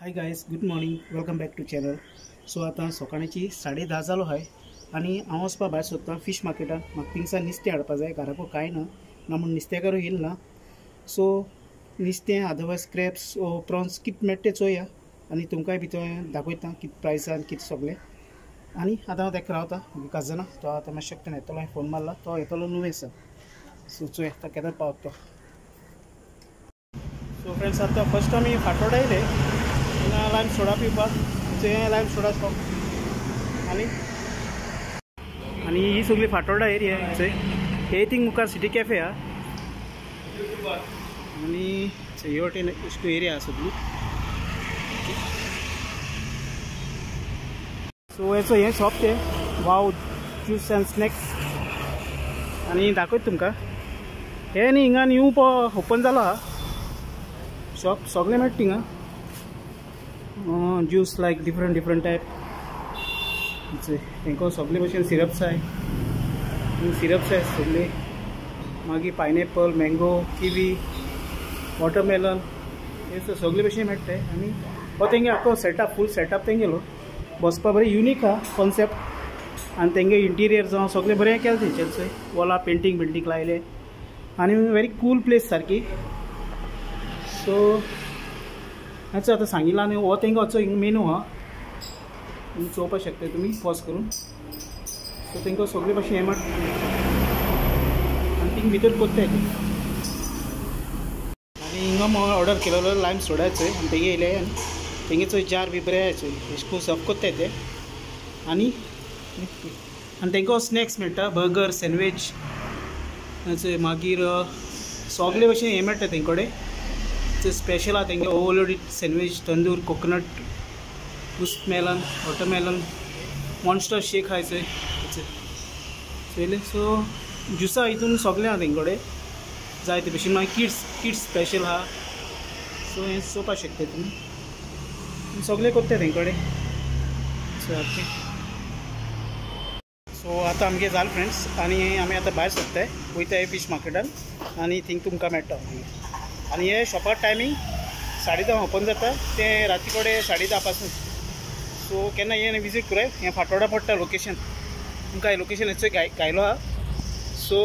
Hi guys, good morning, welcome back to channel. So आतां सकाळची 10:30 जालो आहाय आनी हांव वचपा भायर सोदतां फिश मार्केटान. म्हाका थिंगसान नुस्तें हाडपा जाय, घराको कांय ना ना म्हूण नुस्तेकारूय येयल ना. सो नुस्तें अदरवायज क्रॅप्स प्रॉन्स कितें मेळटा तें चोया आनी तुमकांय भितर दाखयता कितें प्रायसान कितें सगळें. आनी आतां हांव ताका रावता, म्हगे कजना तो आतां मातशें शकता येतलो, हांवें फोन मारला तो येतलो नुवें सावन. सो चोया तो केन्ना पावता तो. सो फ्रेंड्स, आतां फर्स्ट आमी फातोर्डा येयले लायम सोडा पिवपाक. हें लायम सोडा शॉप आनी आनी ही सगळी फातोर्डा एरिया थंय. हे थिंग मुखार सिटी कॅफे आहा आनी हे वटेन अशी एरिया आहा सगळी. सो हेचो हें शॉप तें वाव ज्यूस अँड स्नॅक्स आनी दाखयता तुमकां. हें न्ही हिंगा न्यू ओपन जालो आहा शॉप, सगळें मेळटा थिंगा. Juice like different different type. तांकां सगळे भशेन सिरप्स आहाय, सिरप्स आहाय सगळे. मागीर पायनएपल, मँगो, किवी, वॉटरमेलन हे सगळे भशेन मेळटाय. आनी हो तेंगे आख्खो सेटअप, फूल सेटअप तेंगेलो बसपा बरें युनीक आहा कॉन्सेप्ट. आनी तेंगे इंटिरियर जावं सगळें बरें केलें तेंच्यान, वॉला पेंटींग बिल्डींग लायलें आनी व्हेरी कूल प्लेस सारकी. सो हेचो आतां सांगिलां न्ही, हो तेंगे वचो हिंगा मेनू आहा, तुमी चोवपाक शकता तुमी पॉज करून. सो तेंकां सगळे भाशेन हें मेळटा आनी थिंग भितर कोत्ताय ते. आनी हिंगा ऑर्डर केलेलो लायम सोडाचो आनी तेंगे येयले आनी तेंगे चोय जार बी बरें आहाय अशें करून सर्व कोत्ताय ते. आनी आनी तेंकां स्नॅक्स मेळटा, बर्गर, सँडवीच, मागीर सगळे भशेन हें मेळटा तेंचे कडेन. स्पेशल आहा तेंगे overloaded sandwich, tandoor, coconut, muskmelon, watermelon, monster shake आहाय चोय चोयलें. सो ज्युसा हितून सगळें आहा तेंचे कडेन जाय ते भशेन. मागीर किड्स किड्स स्पेशल आहा. सो हें चोवपाक शकता तुमी, सगळें कोत्ता तेंचे कडेन सारकें. सो आतां आमगे जालें फ्रेंड्स आनी आमी आतां भायर सोदताय, वयताय फिश मार्केटान आनी थिंग तुमकां मेळटा मागीर. आनी हे शॉपा टायमींग 10:30 ओपन जाता तें राती कडेन 10:30 पासून. सो केन्ना येवन विजीट कराय. हें फातोर्डा पडटा लोकेशन, तुमकां लोकेशन हेचो गायलो आहा. सो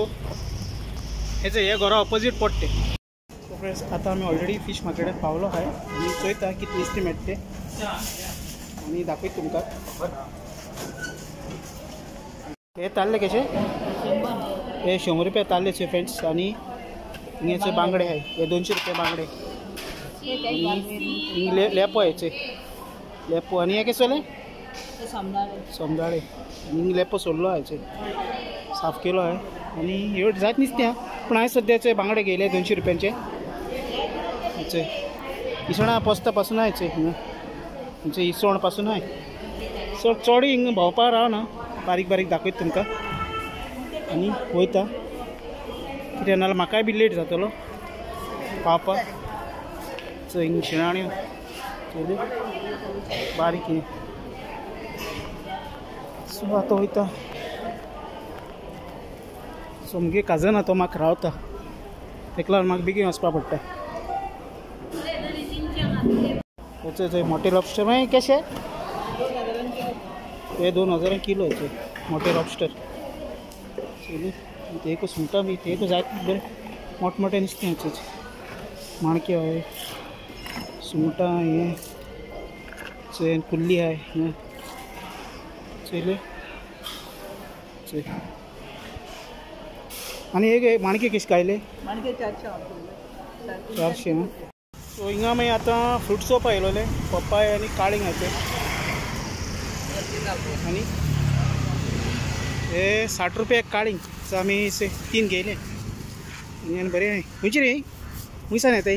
हेचो हे घरा ऑपोजीट पडटे. सो फ्रेंड्स, आतां आमी ऑलरेडी फिश मार्केटान पावलो आहाय आनी चोयता कितें नुस्तें मेळटा तें आनी दाखयता तुमकां. हे ताल्ले कशे? हे 100 रुपया ताल्ले फ्रेंड्स. आनी हिंगे बांगडे आहाय, हे 200 रुपया बांगडे. हिंग लेपो हेचे लेपो. आनी हे कशे जाले? सोमदाळे. हिंग लेपो सोडलो आहाय, साफ केलो आहाय. आनी ह्यो जायत नुस्तें आहा पूण हांवें सद्याचे बांगडे घेयले 200 रुपयांचे. हेचे इसवणां पोस्ता पासून आहाय हिंगा, म्हणजे इसवण पासून आहाय. सो चड हिंगा भोंवपा रावना, बारीक बारीक दाखयता तुमकां आनी वयता कित्याक नाल्यार म्हाकाय बी लेट जातलो पावपाक. सो हिंग शिणाण्यो चोयल्यो बारीक हें. सो आतां वयता. सो मुगे काजन आहा तो म्हाका रावता, तेका लागून म्हाका बेगीन वचपा पडटा. हेचो मोटे लॉबस्टर मागीर कशे? हे 2000 किलो हेचे मोटे लॉबस्टर. चोयले ते सुंगटां बी ते जायत बरें मोटे मोटे नुस्तें हेचें माणक्यो आहाय, सुंगटां, हें चोय कुल्ली आहाय. हें चोयलें चोय. आनी हे माणके कशे कायले? 400. सो हिंगा मागीर आतां फ्रूट चोवपा येयलोले, पप्पाय आनी काळींग आहाय. आनी हे 60 रुपया एक काळींग. सो आमी 3 घेयले आनी बरें आहाय. खंयची रे? खुंयसान येताय?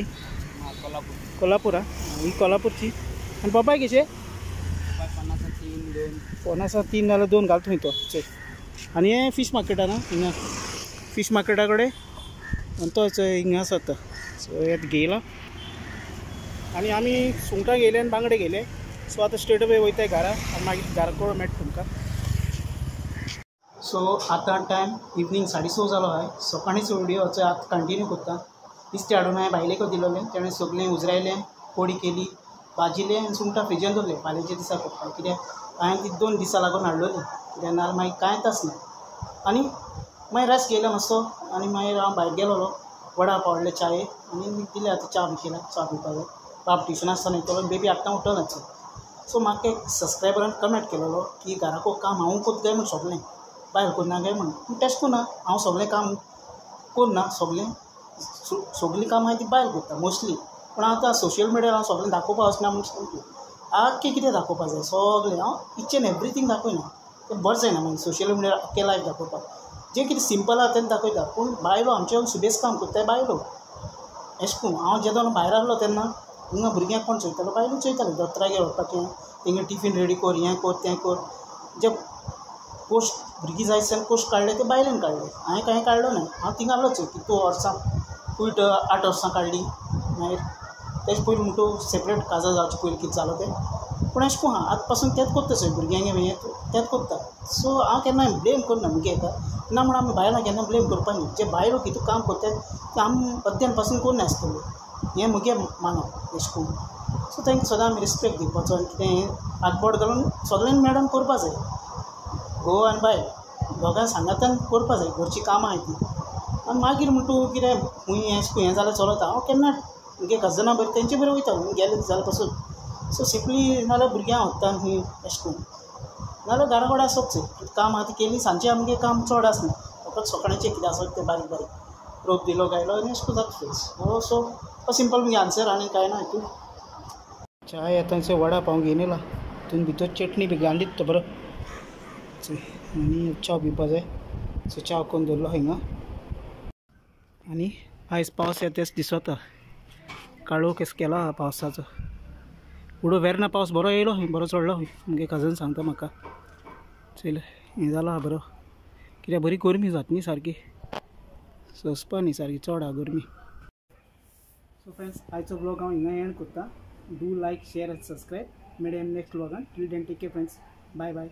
कोल्हापूर. आं, ही कोल्हापूरची. आनी पप्पाय कशे? 50 3 जाल्यार 2 घालता थंय तो चोय. आनी हें फिश मार्केटान हिंगा फिश मार्केटा कडेन आनी तो हिंगा आसा आतां. सो हें घेयला आनी आमी सुंगटां घेयले आनी बांगडे घेयले. सो आतां स्ट्रेट अवे वयताय घरा आनी मागीर घरा कडेन मेळटा तुमकां. सो आतां टायम इवनींग 6:30 जालो आहाय. सकाळींचो व्हिडियो आतां कंटिन्यू करता. नुस्तें हाडून हांवें बायलेक दिलोलें, तेणें सगळें उजरायलें, कोडी केली भाजिले आनी सुंगटां फ्रिजान दवरले फाल्यांच्या दिसा करपाक, कित्याक हांवें ती 2 दिसां लागून हाडलोली, कित्याक नाजाल्यार मागीर कांयच आसना. आनी मागीर रेस्ट घेयलो मातसो आनी मागीर हांव भायर गेलोलो, वडा पाव चाये आनी दिले आतां च्या मिशिनाक च्या पिवपाक जाय. बाब ट्युशन आसतना येतलो, बेबी आत्तां उठोना. सो म्हाका एक सबस्क्रायबरान कमेंट केलेलो की घराको काम हांव कोत्ता काय म्हूण सगळें, बायल कोन्ना काय म्हूण. पूण तेश कोन्ना, हांव सगळें काम कोन्ना, सगळें सगळीं कामां आहाय ती बायल करता मोस्टली. पूण आतां सोशल मिडियार हांव सगळें दाखोवपा वचना म्हूण सांगता, आख्खें कितें दाखोवपा जाय सगळें हांव इच एन एवरीथींग दाखयना, तें बरें जायना मागीर सोशल मिडियार आख्खें लायफ दाखोवपाक. जें कितें सिंपल आहा तें दाखयता, पूण बायलो आमचे सुबेज काम करताय बायलो. एशें करून हांव जेदोना भायर आहलो तेन्ना हिंगा भुरग्यांक कोण चोयतालो, बायलो चोयताले, दोतोरागेर व्हरपाचें, तेंगे टिफीन रेडी कर, हें कर तें कर. जे कोश भुरगीं जाय आसतना कोश काडले ते बायलेन काडले, हांवें कांय काडलो ना. हांव थिंगा आहलोच कितू वर्सां, पयलीं 8 वर्सां काडलीं, मागीर तेजे पयलीं म्हणटू सेपरेट काजार जावचें पयलीं कितें जालो तें. पूण एशें करून आहा आतां पासून तेंच कोत्ता चोय भुरग्यांक हें तेंच कोत्ता. सो हांव केन्ना ब्लेम करना मुगे हेका ना, म्हूण आमी बायलां केन्ना ब्लेम करपा न्ही. जे बायलो कितें काम करतात तें आमी अद्यान पासून कोन्नाय आसतलें, हें मुगे मानप एशें करून. सो तांकां सदां आमी रिस्पेक्ट दिवपाचो आनी कितें हातबोट घालून सगळ्यांनी मॅडम करपा जाय, घोव आनी बायल दोगांय सांगातान करपा जाय घरचीं कामां आहाय तीं. आनी मागीर म्हण तूं कितें खूंय हें हें जाल्यार चलता, हांव केन्ना मुगे कजना बरें तेंचे बरें वयता खूंय गेलें जाल्यार पासून. सो सिंपली नाजाल्यार भुरग्यांक व्हरता खूंय एशें करून, नाजाल्यार घरा कडेन आसप चोय काम आहा ती केली. सांजचें आमगें काम चड आसना, फकत सकाळचें कितें आसत तें बारीक बारीक रोप दिलो गायलो आनी एशें करून जाता फ्रेश. हो सो सिंपल मुगे आन्सर आनी कांय ना हितून. चाय आतां वडा पाव घेवन येयला, तितून भितर चटणी बी घालून दिता बरो आनी च्या पिवपा जाय. सो च्या करून दवरलो हिंगा. आनी आयज पावस येता तेच दिसता, काळोख केस केला आहा पावसाचो. उडो वेर्ना पावस बरो येयलो, बरो चडलो, मुगे कजन सांगता म्हाका. चोयलें हें जालां आहा बरो, कित्याक बरी गरमी जाता न्ही सारकी, सोंसपा न्ही सारकी चड आहा गरमी. सो फ्रेंड्स आयचो ब्लॉग हांव हिंगा एंड करता. Do like, share and subscribe. मेळया next ब्लॉगान. Till then take care friends, bye bye.